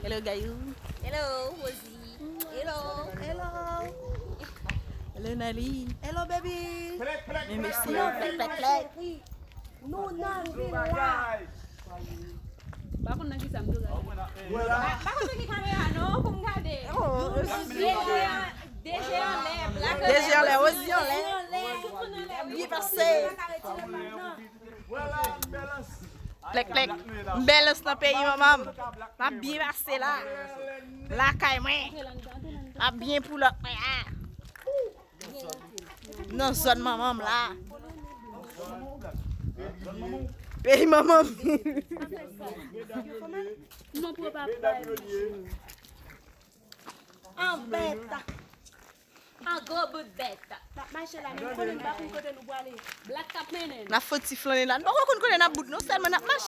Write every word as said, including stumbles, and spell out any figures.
Hello, Gayou. Hello, Rosie. Hello. Hello. Hello, Nali. Hello, baby. Men mesye yo. Plèk, plèk, plèk. Nou nan vil la. Pa konn nan ki sa m dwe gade. Pa konn nan ki kamera non pou m gade. Oh, Rosie. De je anlè, Black anlè, Rosie anlè. Byen pase. Plèk, plèk. M bèlans nan peyi manman m. M ap byen pase la. Lakay mwen. M ap byen pull up mwen a. Nan zòn manman m la. Peyi manman m. Non, pou pa bay. An bèt. An gwo bout bèt. N ap mache la, men nou konnen nou pa konn kote nou prale. Black k ap mennen n. N ap fè ti flannen la. Nou poko konn kote n ap bout non, sèlman n ap mache.